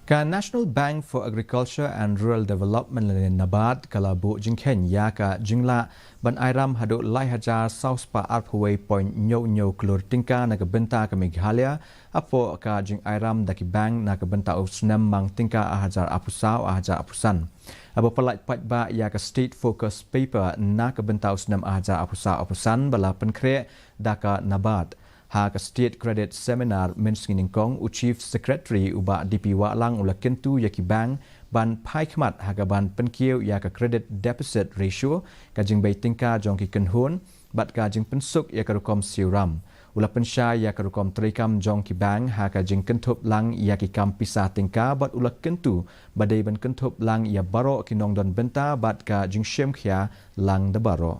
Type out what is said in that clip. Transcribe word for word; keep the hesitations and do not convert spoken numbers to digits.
Ka National Bank for Agriculture and Rural Development lane NABARD ka la buh jingkheiñ ïa ka jinglah ban airam haduh lai hajar saw spah arphew wei point hynñiew hynñiew klur tyngka na ka bynta ka Meghalaya, hapoh ka jingairam da ki bank na ka bynta u snem mang tyngka ar hajar arphew saw ar hajar arphew san. Haba pyllait paidbah ïa ka State Focus Paper na ka bynta u snem ar hajar arphew saw arphew san ba la pynkhreh da ka NABARD. Ha ka State Credit Seminar mynsngi nyngkong, u Chief Secretary u Bah D P Wahlang u la kyntu ïa ki bank ban phai khmat ha ka ban pynkiew ïa ka credit deficit ratio, ka jingbei tyngka jong ki kynhun, bad ka jingpynsuk ïa ka rukom siew ram. U la pynshai ïa ka rukom treikam jong ki bank ha ka jingkynthup lang ïa ki kam pisa tyngka bad u la kyntu ba dei ban kynthup lang ïa baroh ki nongdon bynta bad ka jingshim khia lang da baroh.